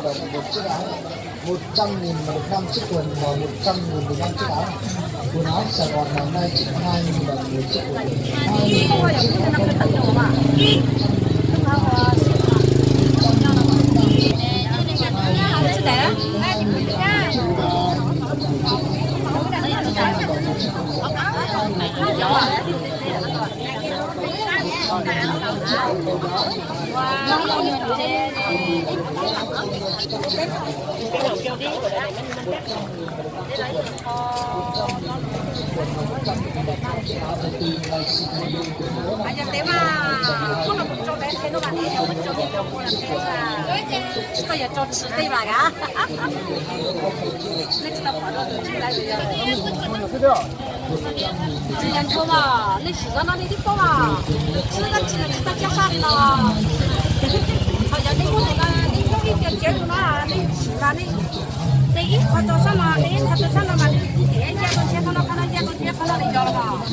Đồng một chiếc áo, một trăm nghìn một năm chiếc quần và một trăm nghìn một năm chiếc áo. Quần áo Sài Gòn là nay chỉ hai nghìn đồng một chiếc quần, hai nghìn đồng một chiếc áo. Yog tev mas koj los mus rau peb tej no mas nej yog mus rau tej rau mus los tej mas tsis tau yog rau tsis tej mas kav. Nej tsis tau pom rau tus tsis lawm. Tsis yog ntshua mas nej sim zov no nej twb paub mas, tsis tau tsis tau coj sab li no. Ho yog nej muab tus no nej muab ib co tsev tus no nej sim mas nej, nej ib qho rau sab no nej ib qho rau sab no mas nws cia rau nrhiav qhov no qhov no cia rau nrhiav qhov no li yog los mas.